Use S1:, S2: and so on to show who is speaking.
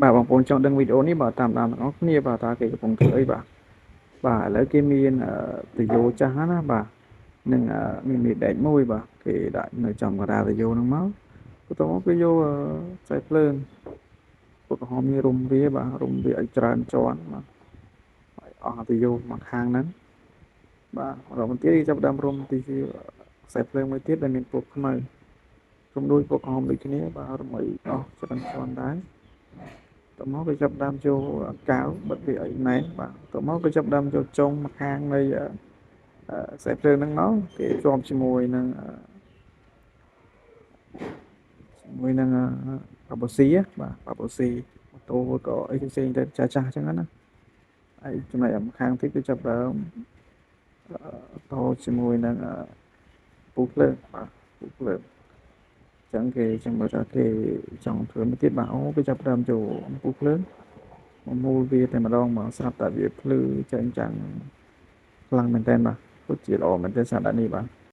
S1: បាទបងប្អូនចង់ដឹងវីដេអូនេះបាទតាមដានទាំងអស់គ្នាបាទតើគេកំពុងធ្វើអីបាទបាទឥឡូវគេមានតយោចាស់ណាបាទនឹងមានមេដែកមួយបាទគេដាក់នៅចំកណ្ដាលតយោហ្នឹងមកបន្ទាប់មកគេយកខ្សែភ្លើងពណ៌ក្រហមនេះរុំវាបាទរុំវាឲ្យច្រើនជាន់បាទឲ្យអស់តយោមកខាងហ្នឹងបាទដល់បន្ទាប់គេចាប់ផ្ដើមរុំទីខ្សែភ្លើងមួយទៀតដែលមានពណ៌ខ្មៅរុំដោយពណ៌ក្រហមដូចគ្នាបាទរុំឲ្យអស់ច្រើនជាន់ដែរតមកគេចាប់ដើមចូលកាវបិទវាឲ្យណែនបាទតមកគេចាប់ដើមចូលចុងម្ខាងនៃខ្សែភ្លើងហ្នឹងមកគេជាប់ជាមួយនឹងបាបូស៊ីបាទបាបូស៊ីម៉ូតូក៏អីផ្សេងទៅចាស់ចាស់អញ្ចឹងណាហើយចំណែកម្ខាងទៀតគឺចាប់ដើមតជាមួយនឹងពូភ្លើងបាទពូភ្លើងចឹងគេចឹងបើថាគេចង់ធ្វើមួយទៀតបាទអូគេចាប់ផ្ដើមចូលអំពូលភ្លើងមកមូលវាតែម្ដងមកស្រាប់តែវាភ្លឺចែងចាំងខ្លាំងមែនតើបាទពិតជាល្អមែនតើស្នាដៃនេះបាទ។